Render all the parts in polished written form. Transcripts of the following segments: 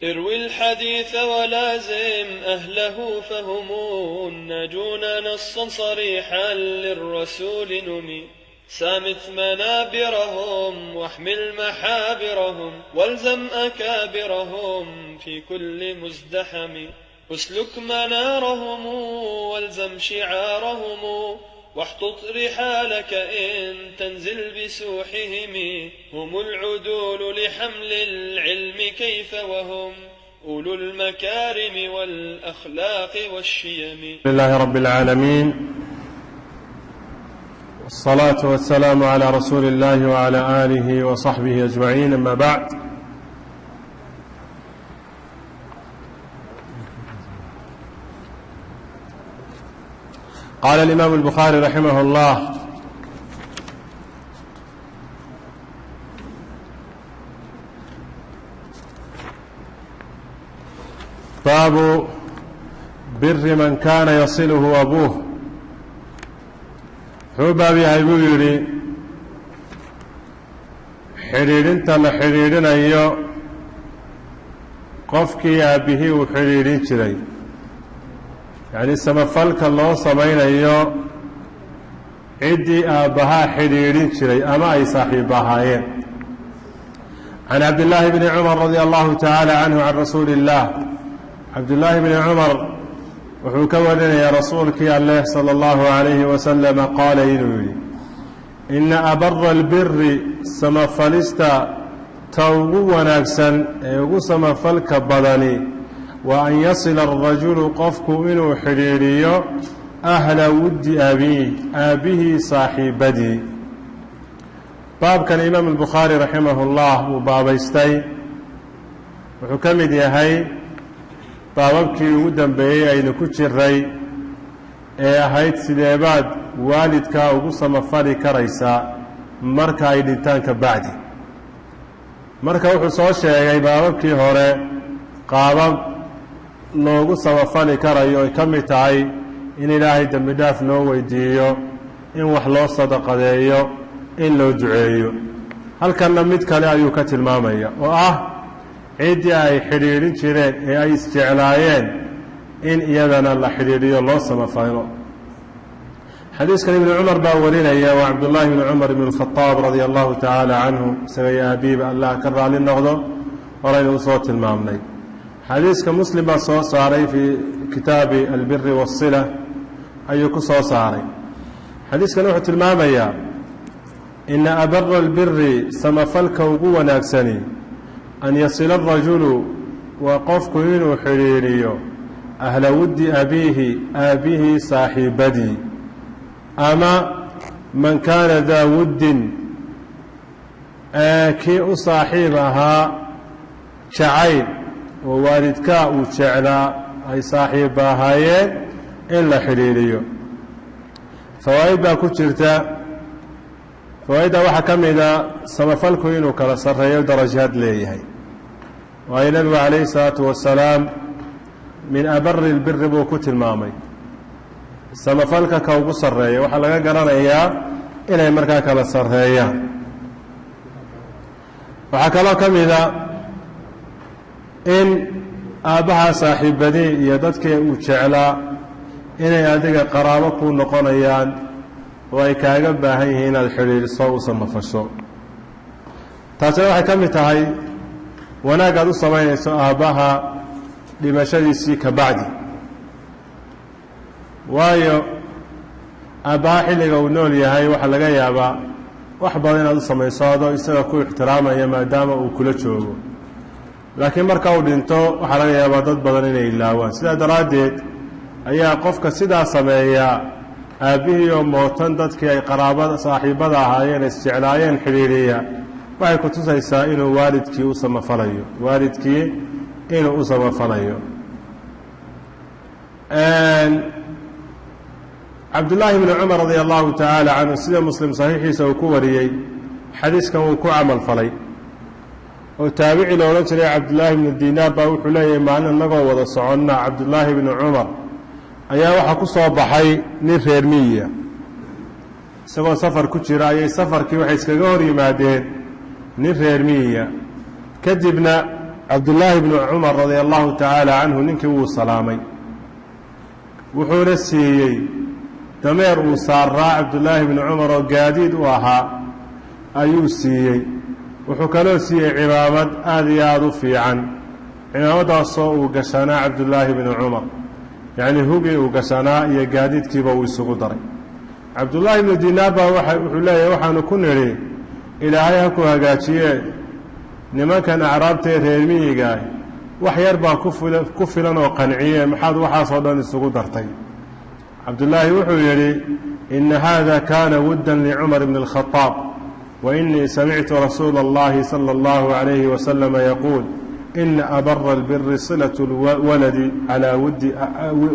اروي الحديث ولازم أهله فهم الناجون نصا صريحا للرسول نمي. سامت منابرهم واحمل محابرهم والزم أكابرهم في كل مزدحم. اسلك منارهم والزم شعارهم واحطط رحالك إن تنزل بسوحهم. هم العدول لحمل العلم كيف وهم أولو المكارم والأخلاق والشيم. لله رب العالمين، والصلاة والسلام على رسول الله وعلى آله وصحبه أجمعين، أما بعد. قال الإمام البخاري رحمه الله: باب بر من كان يصله أبوه. Wuxuu baab yahay buu yidhi xidhiidhinta la xidhiidhinayo qofkii aabbihii uu xidhiidhin jiray, yacni samafalka loo samaynayo ciddii aabbahaa xidhiidhin jiray ama ay saaxiib ahaayeen. Can Cabdillaahi bni Cumar radia allahu tacaala canhu can rasuuli illaah. Cabdullaahi bni Cumar wuxuu ka warinayaa rasuulkii alleh sala allahu calayhi wasalama qaala inuu yidhi: ina abara albiri, samafalista ta ugu wanaagsan ee ugu samafalka badani, waa an yasila alrajulu, qofku inuu xidhiidhiyo, ahla wuddi abiih, aabbihii saaxiibadii. Baabkan Imaam Albukhaari raximah ullah uu baabaystay wuxuu ka mid yahay baababkii ugu dambeeyey aynu ku jiray ee ahayd sideebaad waalidkaa ugu samafali karaysaa marka ay dhintaan ka bacdi. Marka wuxuu soo sheegay baababkii hore qaabab loogu samafali karayo, ay ka mid tahay in Ilaahay dembi dhaaf loo weydiiyo, in wax loo sadaqadeeyo, in loo duceeyo. Halkanna mid kale ayuu ka tilmaamaya oo ah ciddii ay xidhiidhin jireen ee ay isjeclaayeen in iyadana la xidhiidhiyo, loo samafalo. Xadiiskan Ibnu Cumar baa warinaya, waa Cabdullaahi bni Cumar ibn Alkhadaab radia allahu tacaala canhu, isaga iyo aabiiba Allah ka raali noqdo, horaynu usoo tilmaamnay. Xadiiska Muslim baa soo saaray, fii kitaabi albiri waasila ayuu ku soo saaray. Xadiiskan wuxuu tilmaamayaa ina abara albiri, samafalka ugu wanaagsani, an yasila arajulu, waa qofku inuu xidhiidhiyo, ahla wuddi abiihi, aabbihii saaxiibadii, ama man kaana daa wuddin, kii u saaxiib ahaa jacayl oo waalidkaa uu jeclaa ay saaxiibba ahaayeen in la xidhiidhiyo. Fawaa'id baa ku jirta. Fawaa'idda waxaa ka mida samafalku inuu kala sarreeyo, darajaad leeyahay, waayo Nebigu calayhi salaatu wasalaam min abari lbiri buu ku tilmaamay, samafalka ka ugu sarreeya. Waxaa laga garanayaa inay markaa kala sarreeyaan. Waxaa kaloo ka mida in aabbaha saaxiibadii iyo dadkii uu jeclaa inay adiga qaraabo kuu noqonayaan oo ay kaaga baahan yihiin inaad xidhiidhiso, u samafasho. Taasina waxay ka mid tahay wanaag aad u samaynayso aabbaha dhimashadiisii ka bacdi, waayo aabbaha xilliga uu nool yahay waxaa laga yaabaa wax badan inaad u samayso adoo isaga ku ixtiraamaya maadaama uu kula joogo, laakiin marka uu dhinto waxaa laga yaabaa dad badan inay ilaawaan. Sidaa daraaddeed ayaa qofka sidaa sameeyaa, aabbihii oo mootan dadkii ay qaraabada saaxiibada ahaayeen isjeclaayeen xidhiidhiya, waxay ku tusaysaa inuu waalidkii u samafalayo, waalidkii inuu u samafalayo. Cabdullaahi bni Cumar radia allahu tacaala canhu, sida Muslim saxiixiisa uu ku wariyey, xadiiskan wuu ku camal falay, oo taabici la odhan jiray Cabdullaahi bnu Dinaar baa wuxuu leeyahay: maalin innagoo wada soconna Cabdullaahi bni Cumar ayaa waxaa ku soo baxay nin reer miyiya. Isagoo safar ku jira ayay safarkii waxay iskaga hor yimaadeen nin reer miyiya. Kadibna Cabdullaahi bnu Cumar radia allahu tacaala canhu ninkii wuu salaamay, wuxuuna siiyey dameer uu saaraa Cabdullaahi bnu Cumar oo gaadiid u ahaa ayuu siiyey. Wuxuu kaloo siiyey cimaamad aada iyo aada u fiican, cimaamadaasoo uu gashanaa Cabdullaahi bnu Cumar, yacnii hugii uu gashanaa iyo gaadiidkiiba uu isugu daray. Cabdullaahi bnu Dinaar baa wuxuu leeyahay, waxaanu ku nidhi, ilaahay ha ku hagaajiye, nimankan acraabtaee reer miyigaah wax yar baa ku filan oo qanciye, maxaad waxaasoo dhan isugu dartay? Cabdullaahi wuxuu yidhi, ina haada kaana wuddan licumar bni اlkhadaab, wa inii samictu rasuula اllahi sala اllahu calayhi wasalama yaquul, ina abara albiri silatu lwaladi calaa wuddi,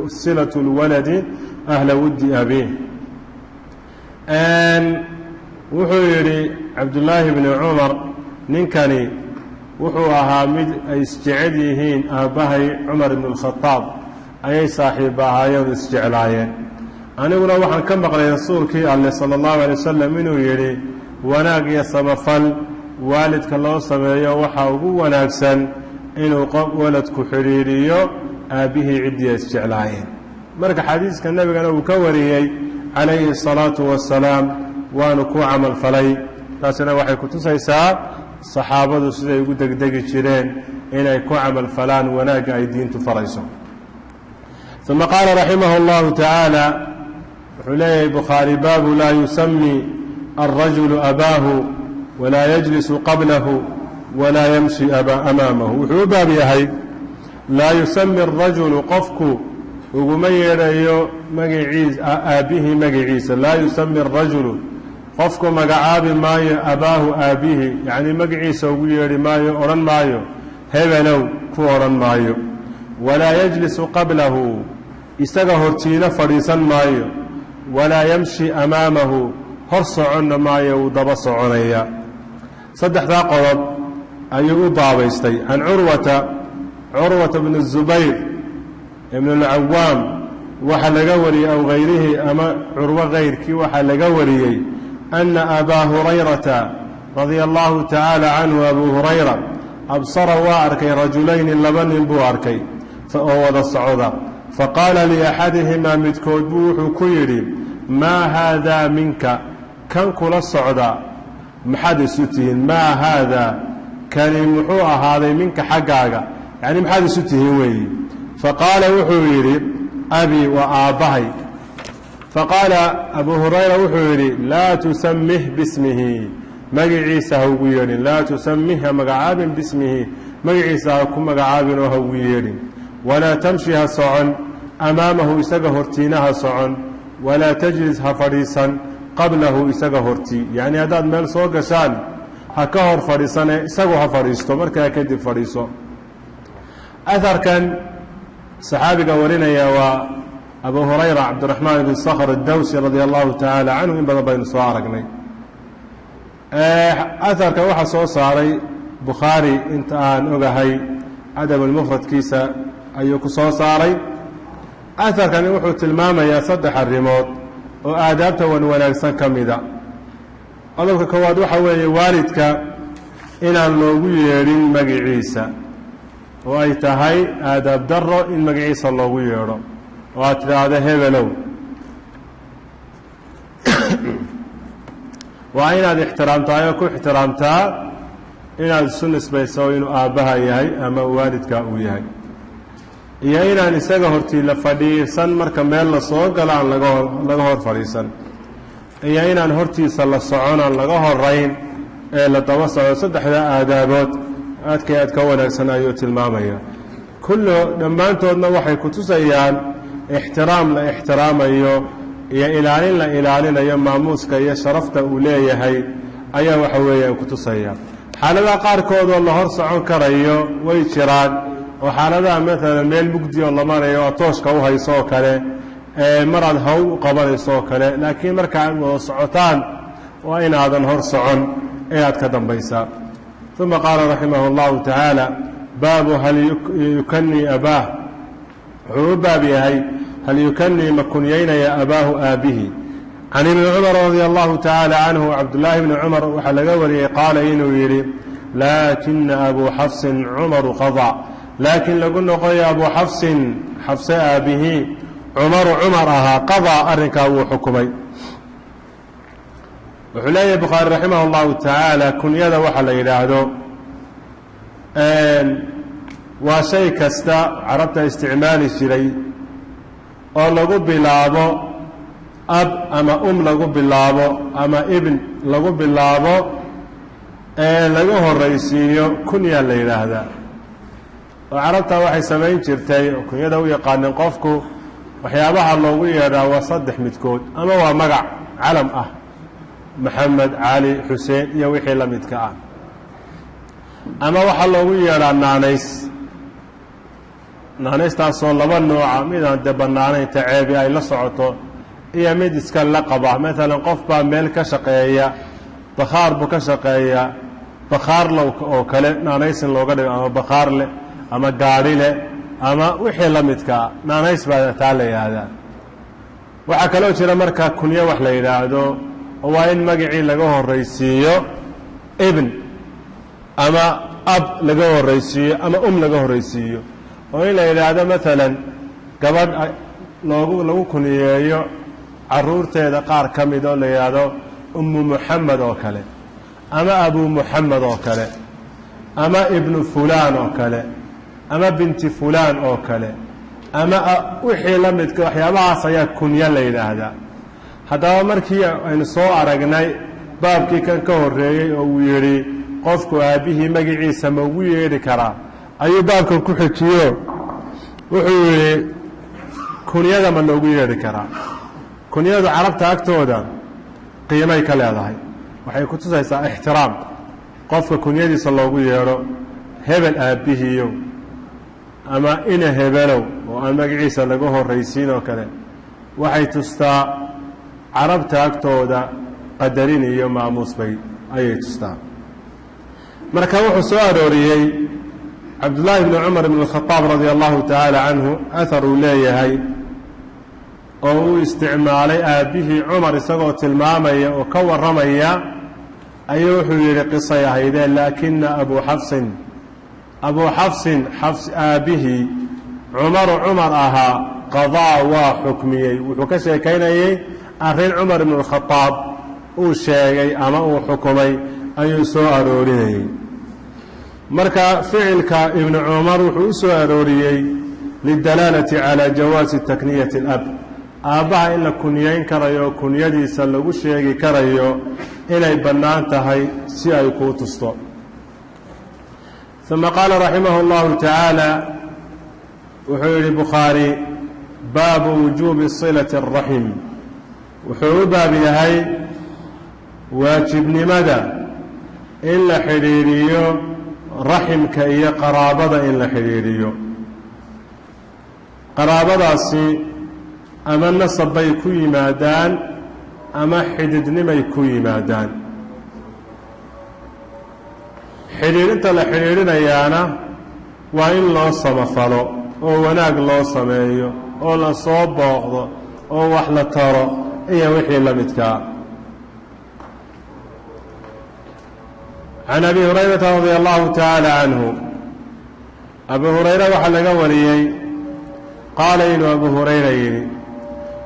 silatu lwaladi ahla wuddi abiih. Wuxuu yidhi Cabdullaahi bni Cumar, ninkani wuxuu ahaa mid ay isjecel yihiin aabbahay Cumar ibn اlkhadaab, ayay saaxiibba ahaayeen oo isjeclaayeen. Aniguna waxaan ka maqlay rasuulkii Alleh sala allahu alay wasalam inuu yidhi, wanaag iyo samafal waalidka loo sameeyo waxaa ugu wanaagsan inuu qof waladku xidhiidhiyo aabbihii ciddii ay isjeclaayeen. Marka xadiiska nebigana uu ka wariyey calayhi asalaatu wassalaam waanu ku camal falay. Taasina waxay ku tusaysaa saxaabadu siday ugu degdegi jireen inay ku camal falaan wanaagga ay diintu farayso. Uma qaala raximah اllahu tacaala, wuxuu leeyahay Bukhaari, baabu laa yusami alrajulu abaahu walaa yajlisu qablahu walaa yamshi amaamahu. Wuxuu u baab yahay laa yusami arajulu, qofku uguma yeedhayo magaciis aabbihii magaciisa. Laa yusami arajulu, qofku magacaabi maayo, abaahu aabbihii, yacnii magaciisa ugu yeedhi maayo, odhan maayo hebelow ku odhan maayo. Walaa yajlisu qablahu, isaga hortiina fadhiisan maayo. Walaa yamshi amaamahu, hor soconna maayo, wuu daba soconaya. Saddexdaa qodob ayuu u baabaystay. Can Curwata, Curwata bni Zubayr ibn اlcawaam waxaa laga wariyey, aw hayrihi, ama Curwo kayrkii waxaa laga wariyey, ana abaa Hurayrata radia allahu tacaala canhu, Abuu Hurayra, absara waa arkay rajulayni, laba nin buu arkay oo wada socda. Faqaala liaxadihimaa, midkood buu wuxuu ku yidhi, maa haadaa minka, kan kula socda maxaad isu tihiin? Maa haadaa, kani muxuu ahaaday, minka xaggaaga, yacni maxaad isu tihiin weeyi? Faqaala wuxuu yidhi, abi, waa aabbahay. Faqaala Abuu Hurayra wuxuu yidhi, laa tusamih bismihi, magiciisa ha ugu yeedhin. Laa tusamih, ha magacaabin, bismihi, magaciisa ha ku magacaabin oo ha ugu yeedhin. Walaa tamshi, ha socon, amaamahu, isaga hortiina ha socon. Walaa tajlis, ha fadhiisan, qablahu, isaga hortii. Yacni haddaad meel soo gashaan ha ka hor fadhiisane, isagu ha fadhiisto, markaa kadib fadhiiso. Aharkan saxaabiga warinaya waa Abu Hurayra Cabdiraxmaan ibn Sakhr addawsi radia allahu tacaala canhu. In badan baynu soo aragnay. Aharka waxaa soo saaray Bukhaari, inta aan ogahay, adabulmufradkiisa ayuu ku soo saaray. Aharkani wuxuu tilmaamayaa saddex arrimood oo aadaabta wan wanaagsan ka mida. Qodobka koowaad waxa weeye waalidka inaan loogu yeedhin magiciisa, oo ay tahay aadaab daro in magaciisa loogu yeedho oo aad tidhaahdo hebelow. Waa inaad ixtiraamtahay oo ku ixtiraamtaa inaad isu nisbayso inuu aabbaha yahay ama waalidka uu yahay, iyo inaan isaga hortii la fadhiisan marka meel la soo galo, aan laga hor fadhiisan, iyo inaan hortiisa la socon, aan laga horayn ee la daba socdo. Saddexda aadaabood aadkay aad ka wanaagsan ayuu tilmaamaya. Kullu dhammaantoodna waxay ku tusayaan ixtiraam la ixtiraamayo iyo ilaalin la ilaalinayo maamuuska iyo sharafta uu leeyahay ayaa waxa weeyaan ku tusaya. Xaaladaha qaarkoodoo la hor socon karayo way jiraan, oo xaaladaha maalan meel mugdi oo la marayo oo tooshka u hayso oo kale, maraad hawl u qabanayso oo kale. Laakiin marka aad wada socotaan waa inaadan hor socon ee aad ka dambaysaa. Uma qaala raximah اllahu tacaala, baabu hal yukanii abaah. Wuxuu u baab yahay hal yukanii, ma kunyaynaya, abaahu aabihi. Can ibni Cumar radia allahu tacaala canhu, Cabdullaahi bni Cumar waxaa laga wariyey, qaala inuu yidhi, Laakina abuu xafsin cumaru qadaa, laakiin lagu noqoyo abuu xafsin xafse aabihii cumaru cumar ahaa qadaa arrinkaa wuu xukumay. Wuxuu leeyahay Bukhaari raximah اllahu tacaala, kunyada waxa la yidhaahdo waa shay kasta carabta isticmaali jiray oo lagu bilaabo ab ama lagu bilaabo ama ibn lagu bilaabo ee laga horaysiiyo, kunya la yidhaahdaa. Oo carabta waxay samayn jirtay oo kunyada u yaqaanin qofku waxyaabaha loogu yeedhaa waa saddex midkood: ama waa magac calam ah, Maxamed, Cali, Xuseen iyo wixii la midka ah, ama waxaa loogu yeedhaa naanays. Naanaystaasoo laba nooca, midaan dee bannaanayn ta ceebi ay la socoto iyo mid iska laqaba. Maalan, qof baa meel ka shaqeeya, bakhaar buu ka shaqeeyaa, bakhaarlow oo kale naanaysin looga dhigo, ama bakhaarle ama gaadhile ama wixii la midkaa, naanays baa taa la yidhaahdaa. Waxaa kaloo jira marka kunyo wax la yidhaahdo, oo waa in magacii laga horraysiiyo ibn ama ab laga horraysiiyo ama laga horraysiiyo, oo in la yidhaahdo maalan gabadh loogu lagu kuniyeeyo caruurteeda qaar ka mid oo la yidhaahdo Ummu Muxamed oo kale ama Abu Muxamed oo kale ama Ibnu Fulaan oo kale ama Binti Fulaan oo kale ama wixii la midka, waxyaabahaas ayaa kunyo la yidhaahdaa. Haddaba markii aynu soo aragnay baabkii kan ka horreeyey oo uu yidhi qofku aabbihii magiciisa ma ugu yeedhi karaa, ayuu baabkan ku xijiyo, wuxuu yidhi kunyada ma loogu yeedhi karaa? Kunyadu carabta agtooda qiimay ka leedahay, waxay ku tusaysaa ixtiraam. Qofka kunyadiisa loogu yeedho, hebel aabbihiiyow ama ina hebelow, oo aan magaciisa laga horraysiin oo kale, waxay tustaa carabta agtooda qadarin iyo maamuus bay ayay tustaa. Marka wuxuu soo arooriyey Cabdullaahi bni Cumar ibn اlkhadaab radia allahu tacaala canhu ahar uu leeyahay oo uu isticmaalay aabbihii Cumar isagoo tilmaamaya oo ka warramaya, ayuu wuxuu yidhi qisay ahaydeen: laakina abuu xafsin, abuu xafsin xafs aabbihii Cumaru Cumar ahaa, qadaa waa xukmiyey. Wuxuu ka sheekaynayey arrin Cumar ibnu اlkhadaab uu sheegay ama uu xukumay ayuu soo aroorinayey. Marka ficilka Ibnu Cumar wuxuu u soo arooriyey lidalaalati calaa jawaasi takniyati alab, aabbaha in la kunyayn karayo, kunyadiisa lagu sheegi karayo inay bannaan tahay si ay kuu tusto. Uma qaala raximah اllahu tacaala, wuxuu yidhi Bukhaari: baabu wujuubi silati الraxim. Wuxuu u baab yahay waajibnimada in la xidhiidhiyo raximka iyo qaraabada, in la xidhiidhiyo qaraabadaasi ama nasab bay ku yimaadaan ama xididnimay ku yimaadaan. Xidhiidhinta la xidhiidhinayaana waa in loo samafalo oo wanaag loo sameeyo oo la soo booqdo oo wax la taro iyo wixii la midkaa. Can Abi Hurayrata radia allahu tacaala canhu, Abu Hurayra waxaa laga wariyey, qaala inuu Abu Hurayra yidhi: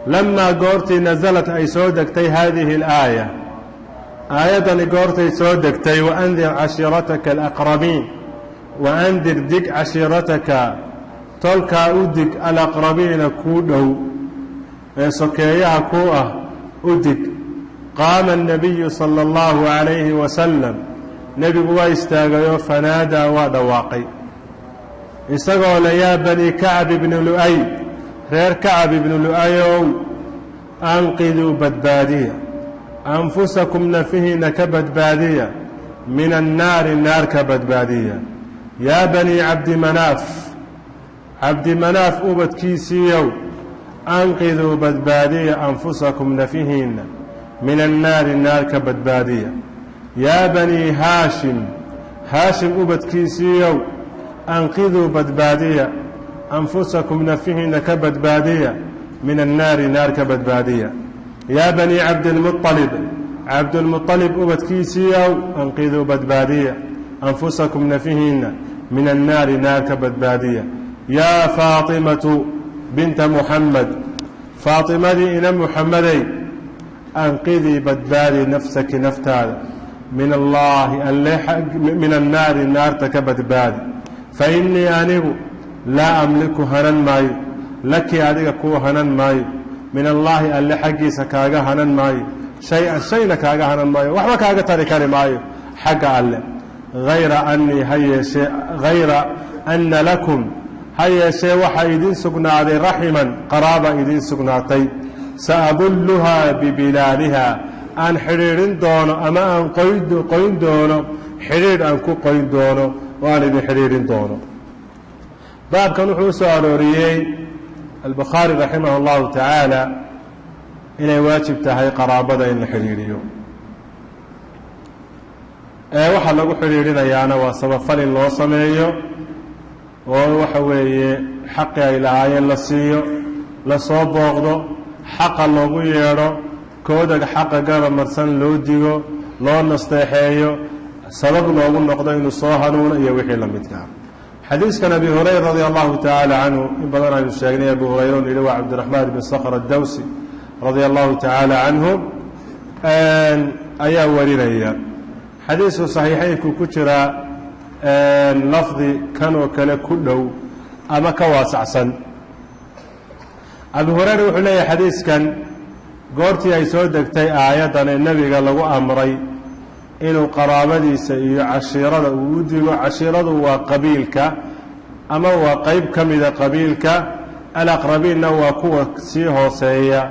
lamaa goortii nasalat ay soo degtay haadihi alaaya, aayaddani goortay soo degtay, waandir cashiirataka alaqrabiin, waandir dig, cashiirataka tolkaa u dig, alaqrabiina kuu dhow ee sokeeyaha kuu ah u dig. Qaama annabiyu sala allahu calayhi wasalam, nebigu waa istaagayoo, fanaadaa waa dhawaaqay isagoo le: yaa bani Kacb ibni Lu'ay, reer Kacab ibnu Lu'ayow, anqiduu badbaadiya, anfusakum nafihiina ka badbaadiya, min annaari naar ka badbaadiya. Yaa banii Cabdimanaaf, Cabdimanaaf ubadkiisiiyow, anqiduu badbaadiya, anfusakum nafihiinna, min annaari naar ka badbaadiya. Yaa banii Haashim, Haashim ubadkiisiiyow, anqiduu badbaadiya, anfusakum nafihiinna ka badbaadiya, min annaari naar ka badbaadiya. Yaa banii Cabdilmuطalib, Cabdulmuطalib ubadkiisiiyow, anqiduu badbaadiya, Anfusakum, nafihiinna, min annaari, naar ka badbaadiya. Yaa Faatimatu binta Muxamed, Faatimadii ina Muxamedey, anqidii, badbaadi, nafsaki, naftaada, min allaahi, alle, min annaari, naarta ka badbaadi. Fa innii, anigu, laa amliku, hanan maayo, laki, adiga kuu hanan maayo, min allaahi, alle xaggiisa kaaga hanan maayo, shay-an, shayna kaaga hanan maayo, waxba kaaga tari kari maayo xagga alle, hayra annii, ha yeeshee, hayra anna lakum, ha yeeshee waxaa idin sugnaaday, raximan, qaraaba idin sugnaatay, saabulluhaa bibilaaliha, aan xidhiidhin doono ama aan qoyn doono, xidhiidh aan ku qoyn doono oo aan idin xidhiidhin doono. Baabkan wuxuu u soo arooriyey Albukhaari raximah اllahu tacaala inay waajib tahay qaraabada in la xidhiidhiyo. Ee waxaa lagu xidhiidhinayaana waa sabafal in loo sameeyo oo waxa weeye xaqii ay lahaayeen la siiyo, lasoo booqdo, xaqa loogu yeedho, kooda xaqa garab marsan loo digo, loo nasteexeeyo, sabab loogu noqdo inuu soo hanuuno iyo wixii la midkaa. Xadiiskan Abi Hurayra radia allahu tacaala canhu, in badan aynu sheegnay Abu Hurayra on yidhi waa Cabdiraxmaan bin Sakhr addawsi radia allahu tacaala canhu ayaa warinaya. Xadiisku saxiixeynku ku jiraa, lafdi kan oo kale ku dhow ama ka waasacsan. Abu Hurayra wuxuu leeyahay xadiiskan, goortii ay soo degtay aayaddan ee nebiga lagu amray inuu qaraabadiisa iyo cashiirada uu u digo. Cashiiradu waa qabiilka ama waa qeyb ka mida qabiilka, alaqrabiinna waa kuwa sii hooseeya,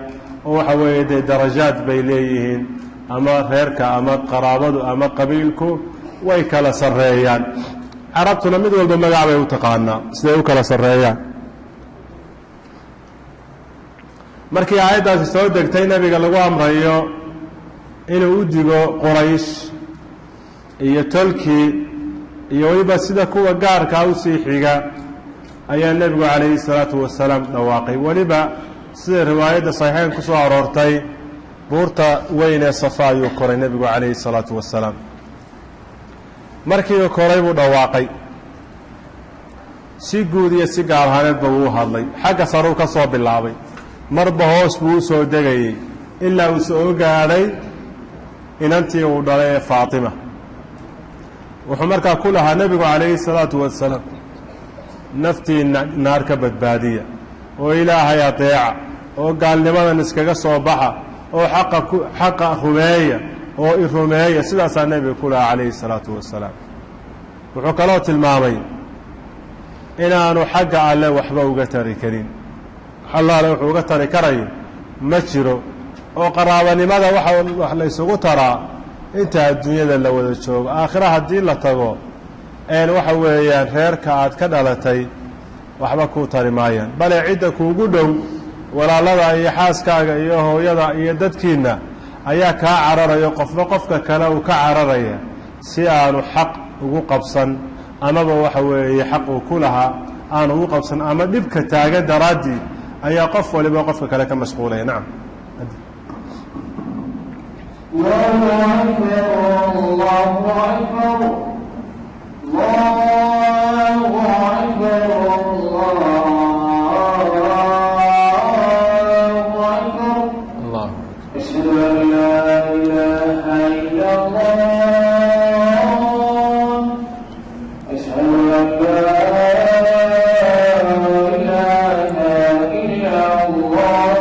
oo waxa weeye dee darajaad bay leeyihiin, ama reerka ama qaraabadu ama qabiilku way kala sarreeyaan. Carabtuna mid walba magac bay u taqaanaa siday u kala sarreeyaan. Markii aayaddaasi soo degtay, nebiga lagu amrayo inuu u digo Quraysh iyo tolkii iyo weliba sida kuwa gaarkaa usii xiga, ayaa nebigu calayhi salaatu wasalaam dhawaaqay. Weliba sida riwaayadda saxiixeyn ku soo aroortay, buurta weyn ee Safa ayuu koray nebigu calayhi salaatu wasalaam. Markii uu koray buu dhawaaqay, si guud iyo si gaar ahaaneedba wuu u hadlay. Xagga saruu ka soo bilaabay, marba hoos buu u soo degayey ilaa uu soo gaadhay inantii uu dhalay ee Faatima. Wuxuu markaa ku lahaa nebigu calayhi salaatu wasalaam: naftiina naar ka badbaadiya, oo Ilaahay adeeca, oo gaalnimadan iskaga soo baxa, oo xaqa ku xaqa rumeeya, oo i rumeeya. Sidaasaa nebiga ku lahaa calayhi salaatu wasalaam. Wuxuu kaloo tilmaamay inaanu xagga alle waxba uga tari karin, allaale wuxuu uga tari karayo ma jiro, oo qaraabanimada waxa wax la ysugu taraa inta adduunyada la wada joogo. Aakhira haddii la tago een waxa weeyaan reerka aad ka dhalatay waxba kuu tari maayaan, bale cidda kuugu dhow, walaalada iyo xaaskaaga iyo hooyada iyo dadkiinna ayaa kaa cararayo, qofba qofka kale uu ka cararaya si aanu xaq ugu qabsan, amaba waxa weeye xaq uu ku lahaa aanu ugu qabsan, ama dhibka taagan daraaddii ayaa qof waliba qofka kale ka mashquulaya. Nacam. الله أكبر، الله أكبر، الله أكبر، الله أكبر. Allah. أشهد أن لا إله إلا الله، أشهد أن لا إله إلا الله،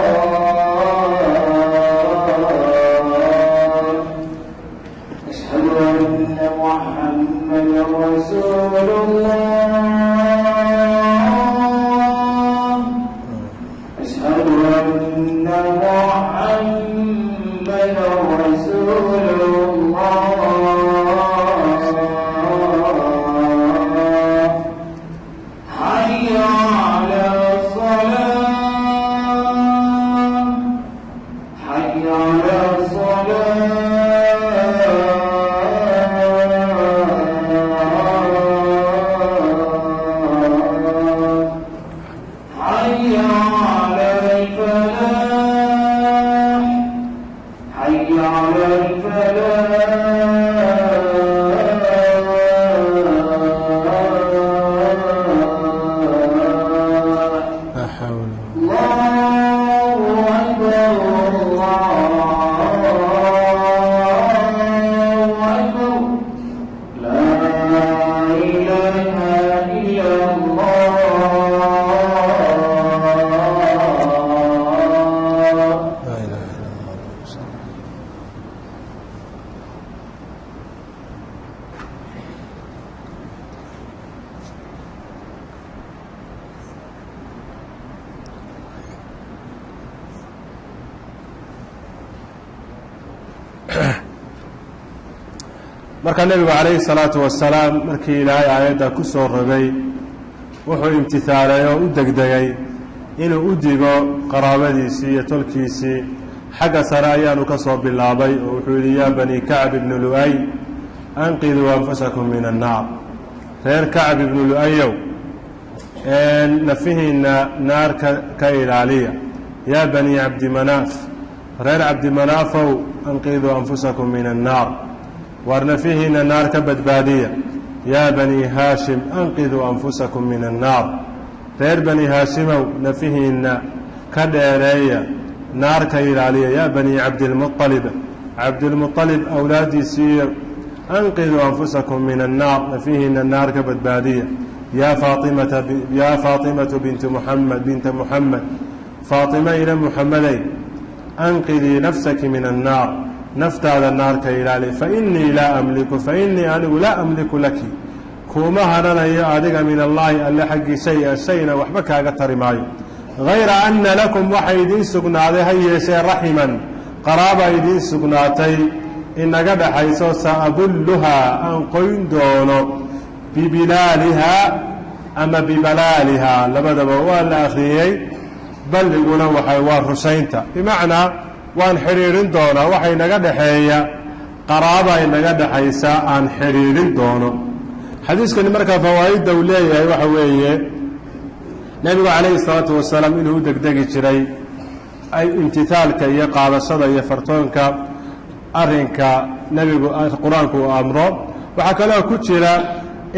أشهد أن محمدا رسول الله. Marka nebigu calayhi salaatu wasalaam markii Ilaahay aayadda ku soo rogay, wuxuu imtihaalay oo u degdegay inuu u digo qaraabadiisii iyo tolkiisii. Xagga sare ayaanu ka soo bilaabay oo wuxuu yidhi: "Yaa bani Kacb ibnu Lu'ay, anqiduu anfusakum min annaar." Reer Kacb ibnu Lu'ayow, nafihiinna naar ka ilaaliya. "Yaa bani Cabdimanaaf," reer Cabdimanaafow, "anqiduu anfusakum min annaar," waar nafihiinna naar ka badbaadiya. "Yaa bani Haashim, anqiduu anfusakum min annaar," reer Bani Haashimow, nafihiinna ka dheereeya, naar ka ilaaliya. "Yaa bani Cabdilmuطalib," Cabdilmuطalib awlaaddiisiiyo, "anqiduu anfusakum min annaar," nafihiinna naar ka badbaadiya. "Yaa Faatimata, yaa Faatimatu bintu Muxamed, binta Muxamed," Faatima ila Muxamedey, "anqidii nafsaki min annaar," naftaada naar ka ilaali. "Fainii laa amliku," fainii anigu, "laa amliku laki," kuuma hananayo adiga, "min Allaahi," alle xaggii, "shay-a," shayna waxba kaaga tari maayo. "Hayra anna lakum," waxa idiin sugnaaday ha yeeshee, "raximan," qaraaba idiin sugnaatay inaga dhaxayso, "saabulluhaa," aan qoyn doono, "bibilaalihaa" ama "bibalaalihaa," labadaba waa la akhriyey. Balliguna waxa waa rushaynta, bimacnaa waan xidhiidhin doonaa waxay naga dhexeeya, qaraaba inaga dhexaysa aan xidhiidhin doono. Xadiiskani markaa fawaa'idda uu leeyahay waxa weeye nebigu calayhi salaatu wasalaam inuu u degdegi jiray ay imtithaalka iyo qaadashada iyo fartoonka arrinka nebigu Qur-aanku uu amro. Waxaa kaloo ku jira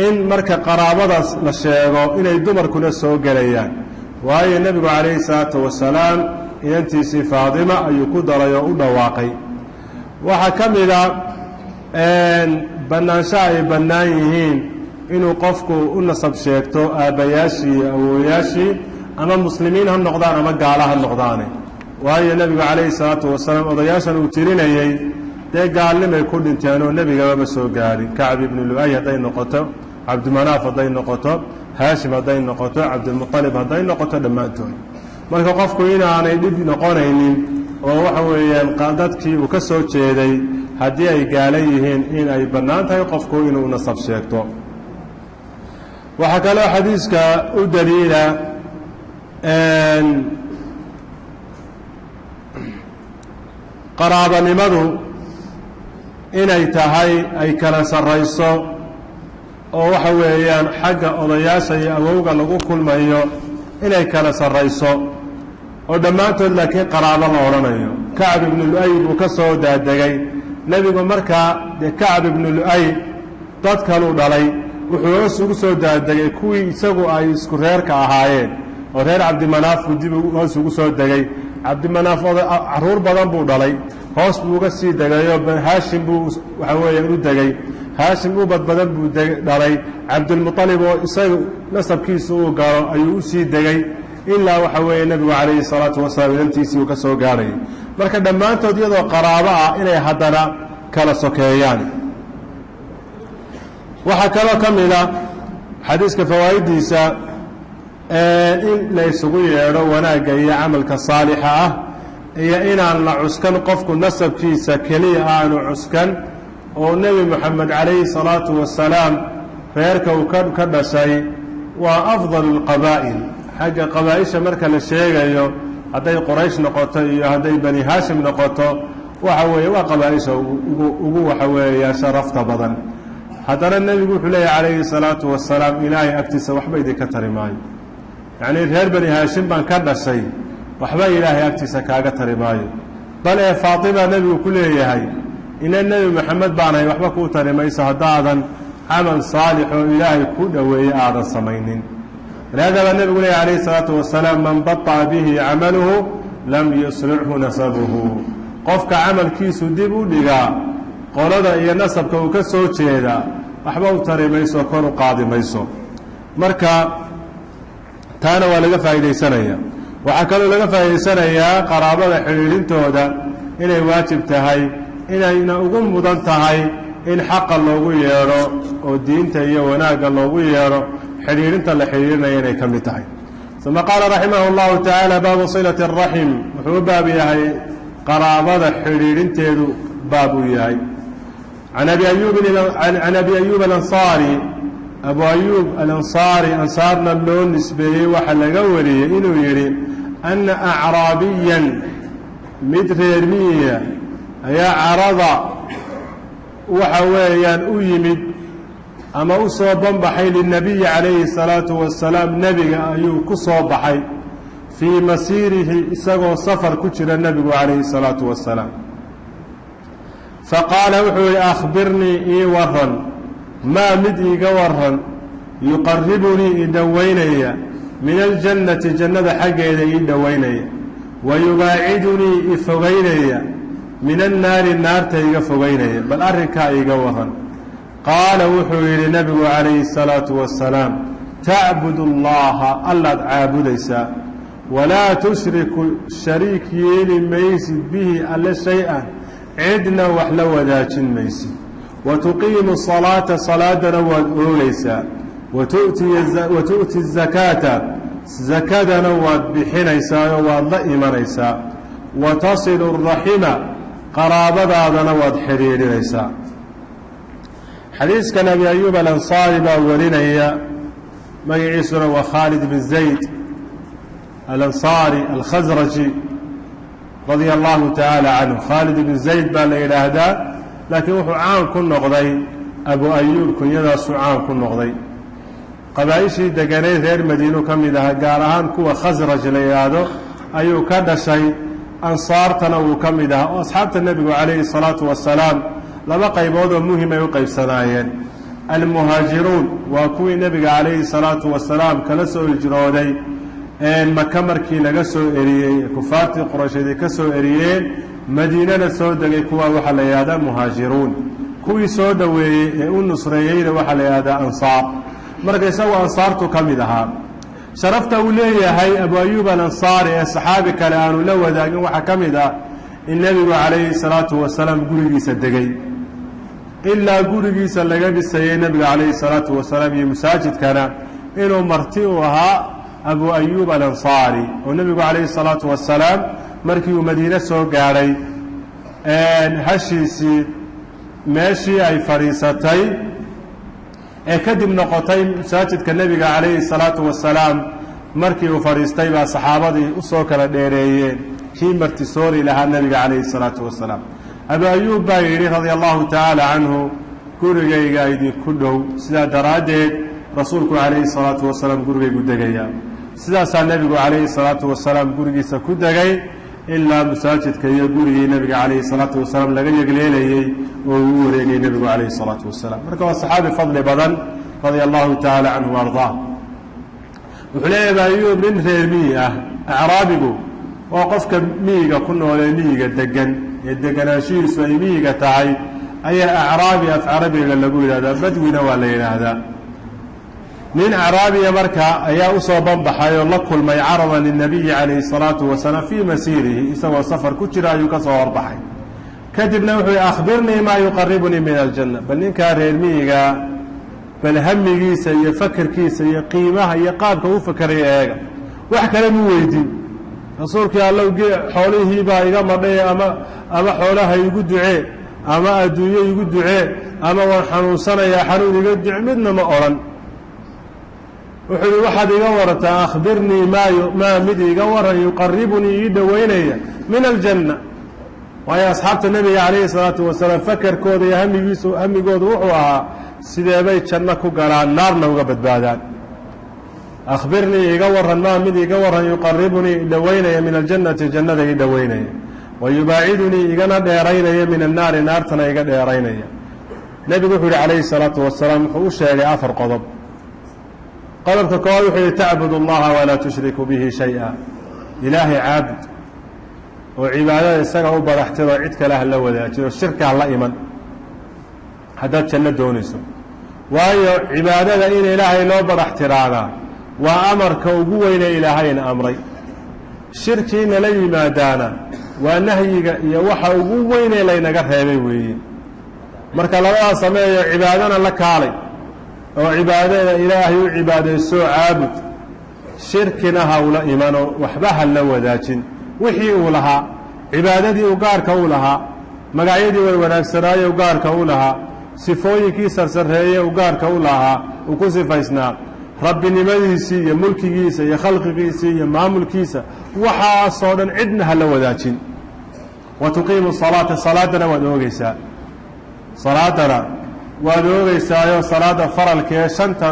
in marka qaraabadaas la sheego inay dumarkuna soo gelayaan, waayo nebigu calayhi salaatu wasalaam inantiisii Faadima ayuu ku daray oo u dhawaaqay. Waxaa ka mida bannaanshaha ay bannaan yihiin inuu qofku u nasab sheegto aabbayaashii iyo awooyaashii, ama muslimiin ha noqdaan ama gaala ha noqdaane, waayo nebigu calayhi salaatu wasalaam odayaashan uu tirinayey dee gaalnimay ku dhinteen oo nebigaba ma soo gaadhin. Kacb ibnu Lu'ay hadday noqoto, Cabdimanaaf hadday noqoto, Haashim hadday noqoto, Cabdilmuطalib hadday noqoto, dhammaantood. Marka qofku inaanay dhib noqonaynin oo waxa weeyaan dadkii uu ka soo jeeday haddii ay gaala yihiin in ay bannaan tahay qofku inuu nasab sheegto. Waxaa kaloo xadiiska u daliila qaraabanimadu inay tahay ay kala sarrayso, oo waxa weeyaan xagga odayaasha iyo awowga lagu kulmayo inay kala sarrayso, oo dhammaantood laakiin qaraabo la odhanayo. Kacb ibnu Lu'ay buu ka soo daadegay nebigu. Markaa dee Kacb ibnu Lu'ay dad kaluu dhalay, wuxuu hoos ugu soo daadegay kuwii isagu ay isku reerka ahaayeen, oo reer Cabdimanaaf buu dib hoos ugu soo degay. Cabdimanaaf carruur badan buu dhalay, hoos buu uga sii degayoo Haashim buu waxa weeyaan u degay. Haashim ubad badan buu dhalay. Cabdilmuطalib oo isaga nasabkiisa uu galo ayuu u sii degay, ilaa waxa weeye nebigu calayhi salaatu wasalaam inantiisii uu ka soo gaarhayay. Marka dhammaantood iyadoo qaraabo ah inay haddana kala sokeeyaan. Waxaa kaloo ka mida xadiiska fawaa'iddiisa in la isugu yeedho wanaagga iyo camalka saalixa ah, iyo inaan la cuskan qofku nasabkiisa keliya aanu cuskan, oo Nebi Moxamed calayhi salaatu wasalaam reerka uu ka dhashay waa afdalu alqabaa'il xagga qabaa'isha marka la sheegayo, hadday Qoraysh noqoto iyo hadday Bani Haashim noqoto, waxa weeye waa qabaa'isha ugu waxa weeya sharafta badan. Haddana nebigu wuxuu leeyahy calayhi salaatu wasalaam: "Ilaahay agtiisa waxba idinka tari maayo." Yacnii reer Bani Haashim baan ka dhashay waxba Ilaahay agtiisa kaaga tari maayo. Bal ee Faatima nebigu ku leeyahay: "Ina Nebi Moxamed baanahay," waxba kuu tari mayso haddaadan camal saalix oo Ilaahay ku dhoweeye aadan samaynin. Lihaada baa nebigu leeyahy calayhi salaatu wasalaam: "Man bata'a bihi camaluhu lam yusrichu nasabuhu." Qofka camalkiisu dib u dhigaa, qolada iyo nasabka uu ka soo jeedaa waxba u tari mayso, kor u qaadi mayso. Marka taana waa laga faa'iidaysanaya. Waxaa kaloo laga faa'idaysanayaa qaraabada xidhiidhintooda inay waajib tahay, inayna ugu mudan tahay in xaqa loogu yeedho oo diinta iyo wanaagga loogu yeedho, xidhiidhinta la xidhiidhinaya inay ka mid tahay. Uma qaala raximah اllahu tacaala: baabu silati الraxim. Wuxuu u baab yahay qaraabada xidhiidhinteedu baab uu yahay. Can Abi Ayuub Alansaari, Abu Ayuub Alansaari ansaarna loo nisbeeyey, waxaa laga wariyey inuu yidhi ana acraabiyan, mid reer miyiya ayaa carada waxa weeyaan u yimid ama u soo banbaxay lilnabiyi calayhi الsalaatu wasalaam, nebiga ayuu ku soo baxay fii masiirihi, isagoo safar ku jira nebigu calayhi الsalaatu wasalaam. Faqaala, wuxuu yihi: "Akhbirnii, ii waran, maa mid iiga waran, yuqaribunii, ii dhoweynaya, min aljannati, jannada xaggeeda ii dhoweynaya, wa yubaacidunii, i fogeynaya, min annaari, naarta iga fogeynaya, bal arrinkaa iiga waran." Qaala, wuxuu yidhi nebigu calayhi الsalaatu wasalaam: "Tacbud allaha, allaad caabudaysaa, walaa tushriku, shariik yeeli maysid, bihi, alle, shay-an, cidna wax la wadaajin maysid, wa tuqiimu salaata, salaadana waad oogaysaa, wa tu'ti azakaata, sakadana waad bixinaysaa oo waad la imanaysaa, wa tasilu araxima, qaraabadaadana waad xidhiidhinaysaa." Xadiiskan Abi Ayuub Alansaari baa warinaya, magaciisuna waa Khaalid bin Zayd Alansaari Alkhasraji radia allahu tacaala canhu. Khaalid ibn Zayd baa la yidhaahdaa, laakiin wuxuu caan ku noqday Abu Ayuub, kunyadaasuu caan ku noqday. Qabaa-ishii deganeyd reer Madiinu ka mid ahaa, gaar ahaan kuwa Khasraj la yidhaahdo ayuu ka dhashay, ansaartana wuu ka mid ahaa. Oo asxaabta nebigu calayhi الsalaatu wasalaam laba qaybood oo muhim ay u qaybsanaayeen. Almuhaajiruun waa kuwii nebiga calayhi salaatu wasalaam kala soo hijrooday Maka markii laga soo eriyey, kufaartii Quraysheed ay ka soo eriyeen, Madiinana soo degay. Kuwaa waxaa la yidhahdaa muhaajiruun. Kuwii soo dhoweeyey ee u nusreeyeyna waxaa la yidhahdaa ansaar. Marka isagoo ansaartu ka mid ahaa. Sharafta uu leeyahay Abu Ayuub Alansaari ee saxaabi kale aanu la wadaagin waxaa ka mid ah in nebigu calayhi salaatu wasalaam gurigiisa degay, ilaa gurigiisa laga dhisayey nebiga calayhi salaatu wasalaam iyo masaajidkana inuu marti u ahaa Abu Ayuub Alansaari, oo nebigu calayhi salaatu wasalaam markii uu Madiine soo gaadhay, hashiisii meeshii ay fadhiisatay ee kadib noqotay masaajidka nebiga calayhi salaatu wasalaam markii uu fadhiistay baa saxaabadii usoo kala dheereeyeen kii martisoori lahaa nebiga calayhi salaatu wasalaam. Abu Ayuub baa yidhi radia allahu tacaala canhu: "Gurigayga idinku dhow, sidaa daraaddeed rasuulku calayhi salaatu wasalaam gurigaygu degayaa." Sidaasaa nebigu calayhi salaatu wasalaam gurigiisa ku degay ilaa masaajidka iyo gurigii nebiga calayhi salaatu wasalaam laga yegleelayey oo uu u wareegay nebigu calayhi salaatu wasalaam. Marka waa saxaabi fadli badan radia allahu tacaala canhu wa ardaa. Wuxuu leeyahay Abu Ayuub, nin reer miyi ah. Acraabigu waa qofka miyiga ku noolee, miyiga degan ee deganaanshihiisu ay miyiga tahay ayaa acraabi af carabiga lagu yidhahdaa, badwina waa la yidhaahdaa. Nin acraabiya marka ayaa usoo banbaxay oo la kulmay, carada lilnabiyi calayhi salaatu wasalaam fii masiirihi, isagoo safar ku jira ayuu ka soo horbaxay. Kadibna wuxuu yihi: "Akhbirnii maa yuqaribunii min aljanna." Bal ninkaa reer miyiga, bal hamigiisa iyo fakerkiisa iyo qiimaha iyo qaabka u fakeraya eega. Wax kale mu weydin: "Rasuulkii Allow, xoolihiibaa iga madhay, ama xoolaha igu ducee, ama adduunyo igu ducee, ama waan xanuunsanayaa, xanuun iga duce," midna ma odhan. Wuxuu yihi: "Waxaad iga warataa, akhbirnii maa mid iga waran, yuqaribunii, ii dhoweynaya, min aljanna." Waayo asxaabta nebiga calayhi salaatu wasalaam fakerkooda iyo hamigiisu hamigoodu wuxuu ahaa sideebay janno ku galaan, naarna uga badbaadaan. "Akhbirnii, iga waran, maa mid iga waran, yuqaribunii, i dhoweynaya, min aljannati, jannada ii dhoweynaya, wa yubaacidunii, igana dheeraynaya, min annaari, naartana iga dheeraynaya." Nebigu wuxuu yihi calayhi salaatu wasalaam, wuxuu u sheegay afar qodob. Qodobka koowaad wuxuu yihi: "Tacbud allaha walaa tushriku bihi shay-a." Ilaahay caabud oo cibaadada isaga u badaxtiroo cid kale ha la wadaajin oo shirka ha la iman haddaad janno doonayso. Waayo cibaadada in Ilaahay loo badaxtiraadaa waa amarka ugu weyne Ilaahayna amray, shirkiina la yimaadaana waa nahyiga iyo waxa ugu weynee laynaga reebay weeye. Marka labadaas sameeyo, cibaadana la kaalay oo cibaadada Ilaahay u cibaadaysoo caabud, shirkina ha ula imano, waxba ha la wadaajin wixii uu lahaa, cibaadadii uu gaarka u lahaa. Magacyadii way wanaagsanaaye u gaarka u lahaa, sifooyinkii sarsareeye u gaarka u lahaa uu ku sifaysnaa, rabbinimadiisii iyo mulkigiisa iyo khalqigiisii iyo maamulkiisa, waxaasoo dhan cidna ha la wadaajin. Wa tuqiimu salaata, salaadana waad oogeysaa, salaadana waad oogeysaayo salaada faralka ee shanta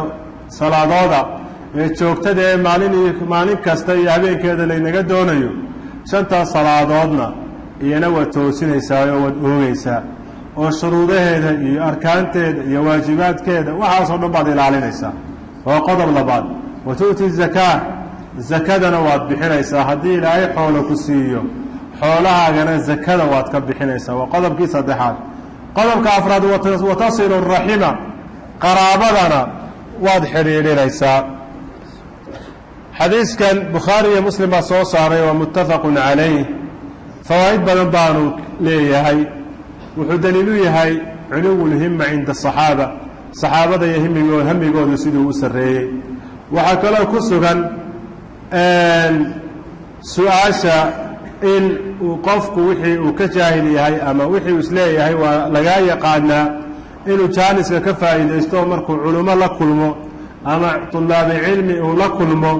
salaadooda ee joogtada ee maalin iyo maalin kasta iyo habeenkeeda laynaga doonayo, shantaas salaadoodna iyana waad toosinaysaayoo waad oogeysaa, oo shuruudaheeda iyo arkaanteeda iyo waajibaadkeeda waxaasoo dhan baad ilaalinaysaa. Waa qodob labaad. Wa tu'ti zakaa, zakadana waad bixinaysaa. Haddii Ilaahay xoolo ku siiyo, xoolahaagana zakada waad ka bixinaysaa. Waa qodobkii saddexaad. Qodobka afraad, wa tasilu raxima, qaraabadana waad xidhiidhinaysaa. Xadiiskan Bukhaari iyo Muslim baa soo saaray, waa muttafaqun calayh. Fawaa'id badan baanu leeyahay. Wuxuu daliil u yahay culuwu lhima cinda asaxaaba, saxaabada iyo hamigoodu siduu u sarreeyey. Waxaa kaloo ku sugan su-aasha in uu qofku wixii uu ka jaahil yahay ama wixii uu isleeyahay waa lagaa yaqaanaa inuu jaaniska ka faa'iidaysto, markuu culummo la kulmo ama tulaabi cilmi uu la kulmo,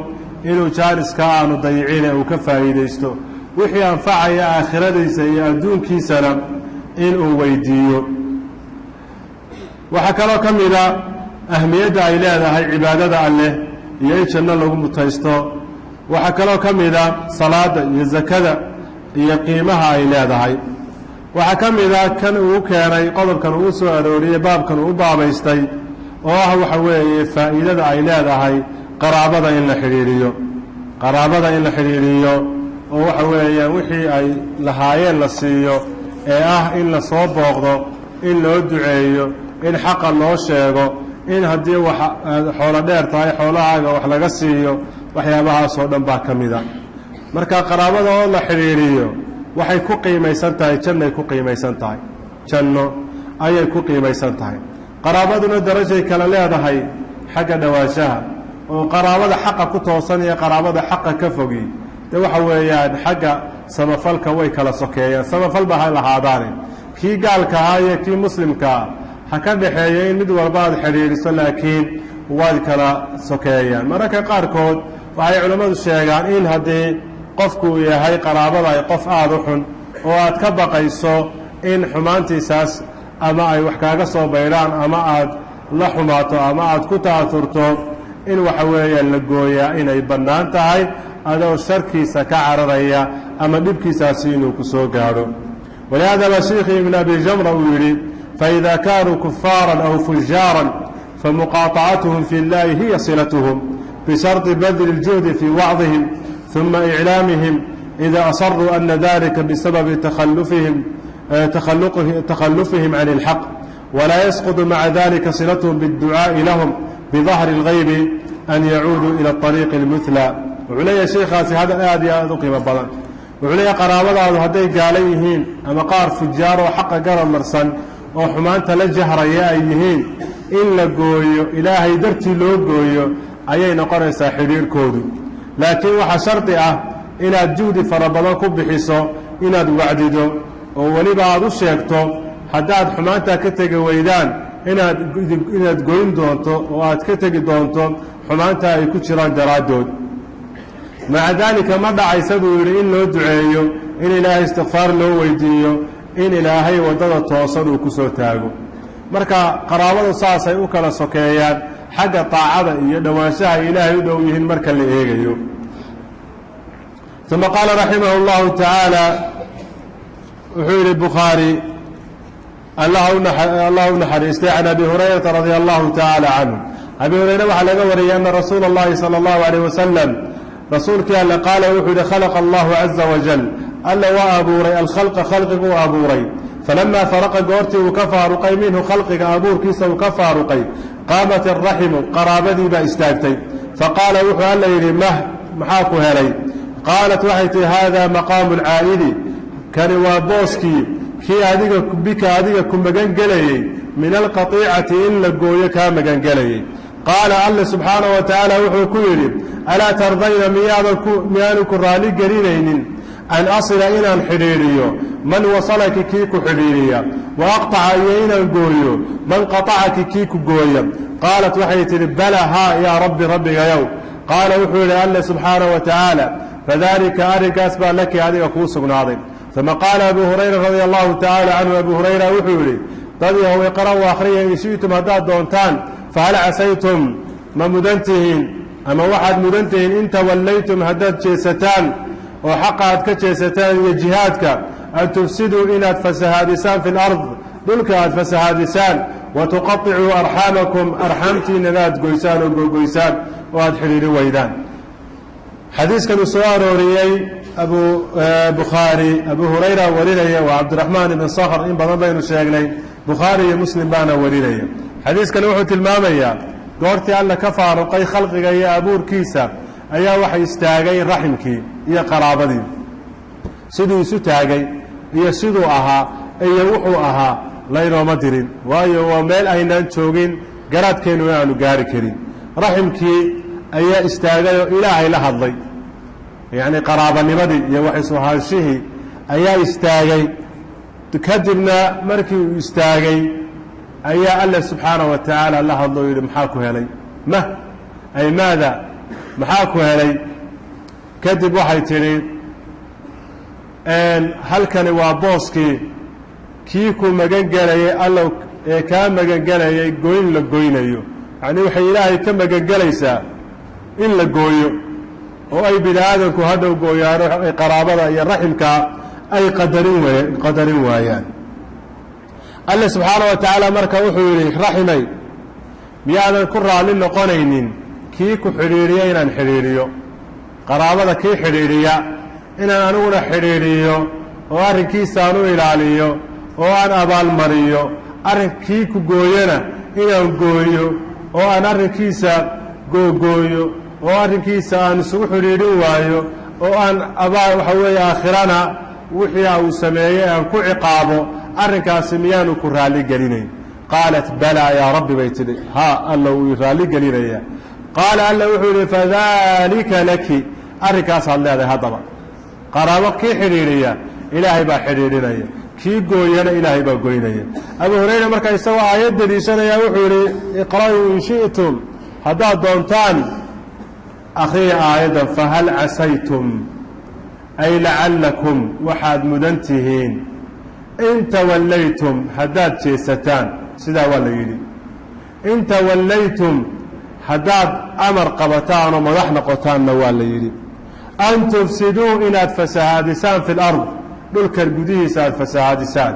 inuu jaaniska aanu dayicine uu ka faa'iidaysto, wixii anfacaya aakhiradiisa iyo adduunkiisana inuu weydiiyo. Waxaa kaloo ka mida ahmiyadda ay leedahay cibaadada Alleh iyo in janno lagu mutaysto. Waxaa kaloo ka mida salaada iyo zakada iyo qiimaha ay leedahay. Waxaa ka mida kan uu keenay qodobkan uu soo arooriyey, baabkan uu u baabaystay, oo ah waxa weeye faa'iidada ay leedahay qaraabada in la xidhiidhiyo, qaraabada in la xidhiidhiyo oo waxa weeyaan wixii ay lahaayeen la siiyo, ee ah in la soo booqdo, in loo duceeyo, in xaqa loo sheego, in haddii wax aad xoolo dheer tahay xoolahaaga wax laga siiyo. Waxyaabahaasoo dhan baa ka mida. Marka qaraabada oo la xidhiidhiyo waxay ku qiimaysan tahay jannay ku qiimaysan tahay, janno ayay ku qiimaysan tahay. Qaraabaduna darajay kale leedahay xagga dhowaanshaha, oo qaraabada xaqa ku toosan iyo qaraabada xaqa ka fogi de waxa weeyaan xagga samafalka way kala sokeeyaan. Samafalba ha lahaadaane, kii gaalka ahaa iyo kii muslimkaa ha ka dhaxeeya in mid walba aad xidhiidhiso, laakiin waad kala sokeeyaan. Mararka qaarkood waxay culammadu sheegaan in haddii qofku uu yahay qaraabada ay qof aada u xun oo aad ka baqayso in xumaantiisaas ama ay wax kaaga soo baydhaan ama aad la xumaato ama aad ku ta'asurto, in waxa weeyaan la gooyaa inay bannaan tahay, adoo sharkiisa ka cararaya ama dhibkiisaasi inuu ku soo gaadho. Walihaada baa sheikhi Ibn Abi Jamra uu yidhi: faإida kaanuu kufaaran aw fujaaran famuqaaطacatuhum fi اllahi hiya silatuhum, bisharطi badli اljuhdi fii wacdihim ثuma iclaamihim ida asaruu ana dalika bisababi takhallufihim can اlxaq, walaa yasquط maca dalika silatuhum bاdducaaءi lahum bidahri اlgaybi an yacuuduu ilى الطariiqi اlmuhlى. Wuxuu leeyahay sheikhaasi hadal aad iyo aad u qiimo badan. Wuxuu leeyahay qaraabadaadu hadday gaalan yihiin ama qaar fujaar oo xaqa garab marsan oo xumaanta la jahraya ay yihiin, in la gooyo Ilaahay dartii loo gooyo ayay noqonaysaa xidhiirhkoodu, laakiin waxaa shardi ah inaad juhdi fara badan ku bixiso, inaad wacdido oo weliba aad u sheegto haddaad xumaantaa ka tegi weydaan inaad goyn doonto oo aad ka tegi doonto xumaanta ay ku jiraan daraaddood. Maca daalika ma dhacaysa, buu yidhi, in loo duceeyo, in Ilaahay istikfaar loo weydiiyo, in Ilaahay waddada toosan uu ku soo taago. Marka qaraabadu saasay u kala sokeeyaan xagga taacada iyo dhowaanshaha Ilaahay u dhow yihiin marka la eegayo. Uma qaala raximah اllahu tacaala, wuxuu yidhi Bukhaari, Allah u naxariistay, can Abi Hurayrata radia allahu tacaala canhu, Abi Hurayre waxaa laga wariyey, ana rasuula اllahi salى اllahu alayh wasalam, rasuulkii Alle, qaala, wuxuu yihi: khalaqa allahu caza wajal, Alla waa abuuray, alkhalqa, khalqiguu abuuray. Falamaa faraqa, goortii uu ka faaruqay, minhu, khalqiga abuurkiisa uu ka faaruqay, qaamat araximu, qaraabadii baa istaagtay. Faqaala, wuxuu Alla yidhi: mah, maxaa ku helay? Qaalat, waxay tihi: haada maqaamu lcaa'idi, kani waa booskii kii adiga, bika, adiga ku magangelayey, min alqatiicati, in la gooyo kaa magangelayey. Qaala, Alle subxaanahu wa tacaala wuxuu ku yidhi: alaa tardayna, miyaadan ku miyaanu ku raali gelinaynin, an asila, inaan xidhiidhiyo, Man wasalaki kii ku xidhiidhiya, wa aqtaca iyo inaan gooyo man qatacaki kii ku gooya. Qaalat waxay tidhi bala haa yaa rabbi rabbigayow. Qaala wuxuu yidhi alle subxaanahu wa tacaala fadalika arrinkaas baa laki adiga kuu sugnaaday. Uma qaala abu hurayra radia allahu tacaala canhu, abu hurayra wuxuu yidhi dad yahow iqra'uu akhriya in shi'tum haddaad doontaan, fahal casaytum ma mudan tihiin ama waxaad mudan tihiin in tawallaytum haddaad jeesataan oo xaqa aad ka jeesataan iyo jihaadka, an tufsiduu inaad fasahaadisaan fi lard dhulka aad fasahaadisaan, wa tuqaicuu arxaamakum arxaamtiinana aad goysaan oo googoysaan oo aad xidhiidhi weydaan. Xadiiskan uu soo arooriyey abu bukhaari, abu hurayra warinaya, waa cabdiraxmaan ibn sakhr, in badan baynu sheegnay, bukhaari iyo muslim baana warinaya. Xadiiskani wuxuu tilmaamayaa goortii alla ka faaruqay khalqiga iyo abuurkiisa ayaa waxa istaagay raximkii iyo qaraabadii, siduu isu taagay iyo siduu ahaa iyo wuxuu ahaa laynooma dirin, waayo waa meel aynaan joogin, garaadkeennuna aanu gaari karin. Raximkii ayaa istaagay oo ilaahay la hadlay, yacni qaraabanimadii iyo wax isu ahaanshihii ayaa istaagay. Kadibna markii uu istaagay ayaa alle subxaanaه wa tacaala la hadlo o yidhi maxaa ku helay, mah ay maada maxaa ku helay? Kadib waxay tidhi halkani waa booskii kii ku magan gelayay allow ee kaa magan gelayay goyn la goynayo. Yacni waxay ilaahay ka magan gelaysaa in la gooyo oo ay bini aadamku hadhow gooyaano, ay qaraabada iyo raximka ay qadarin waayaan. Alle subxaana wa tacaala marka wuxuu yidhi raximay, miyaadan ku raalli noqonaynin kii ku xidhiidhiya inaan xidhiidhiyo, qaraabada kii xidhiidhiya inaan aniguna xidhiidhiyo oo arrinkiisaan u ilaaliyo oo aan abaalmariyo, arrinkii ku gooyana inaan gooyo oo aan arrinkiisa googooyo oo arrinkiisa aan isugu xidhiidhin waayo oo aan abaal waxa weeye aakhirana wixii uu sameeyey aan ku ciqaabo, arrinkaasi miyaanu ku raalli gelinayn? Qaalat balaa yaa rabbi bay tidhi, haa alla wuu raalli gelinaya. Qaala alla wuxuu yidhi fadalika laki, arrinkaasaad leedahay. Haddaba qaraabo kii xidhiidhiya ilaahay baa xidhiidhinaya, kii gooyana ilaahay baa goynaya. Abu hurayra marka isagoo aayad deliishanaya wuxuu yidhi iqra'uu in shi'tum, haddaad doontaan akhriya aayaddan, fahal casaytum ay lacallakum waxaad mudan tihiin in tawallaytum haddaad jeesataan. Sidaa waa la yidhi, in tawallaytum haddaad amar qabataan oo madax noqotaanna waa la yidhi, an tufsiduu inaad fasahaadisaan fi lard dhulkan gudihiisa aad fasahaadisaan,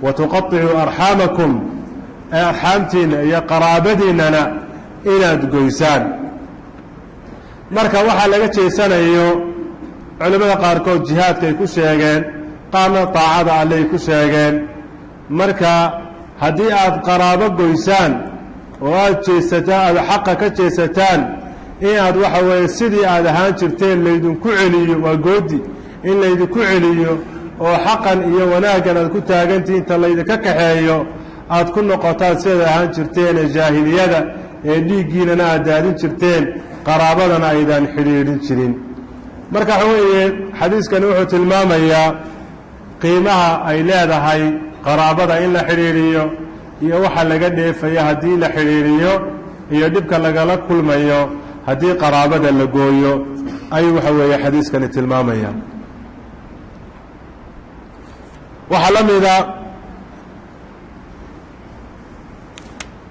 wa tuqaicuu arxaamakum arxaamtiinna iyo qaraabadiinnana inaad goysaan. Marka waxaa laga jeesanayo culimmada qaarkood jihaadkaay ku sheegeen, qaarna daacada alley ku sheegeen. Marka haddii aad qaraabo goysaan oo aad jeesataan, aada xaqa ka jeesataan, inaad waxa weeye sidii aad ahaan jirteen laydinku celiyo, waa goodi in laydinku celiyo oo xaqan iyo wanaaggan aad ku taagantihiin inta laydinka kaxeeyo aad ku noqotaan sidaad ahaan jirteen ee jaahiliyada ee dhiiggiinana aad daadin jirteen, qaraabadana aydaan xidhiidhin jirin. Marka waxa weeye xadiiskani wuxuu tilmaamayaa qiimaha ay leedahay qaraabada in la xidhiidhiyo iyo waxa laga dheefayo haddii la xidhiidhiyo iyo dhibka lagala kulmayo haddii qaraabada la gooyo, ayuu waxa weeye xadiiskani tilmaamaya. Waxaa la mida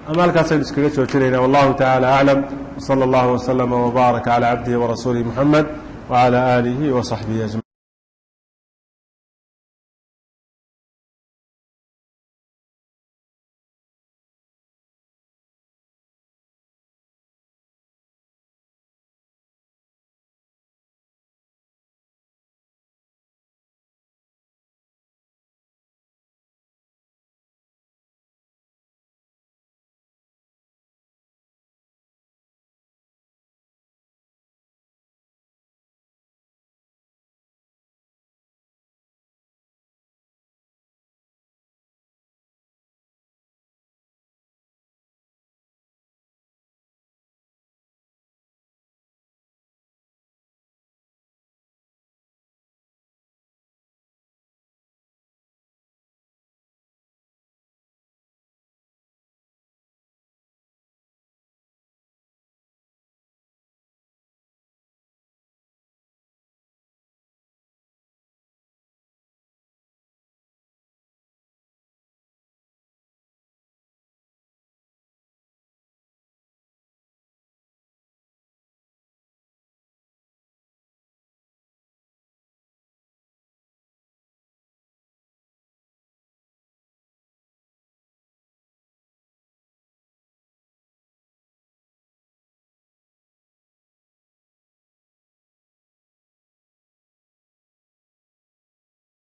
ama halkaasaynu iskaga joojinayna. Wallahu tacaala aclam, wsala allahu waslama wbaaraka calaa cabdihi warasuulihi muxamed wacalaa aalihi wa saxbihi ajmaciin.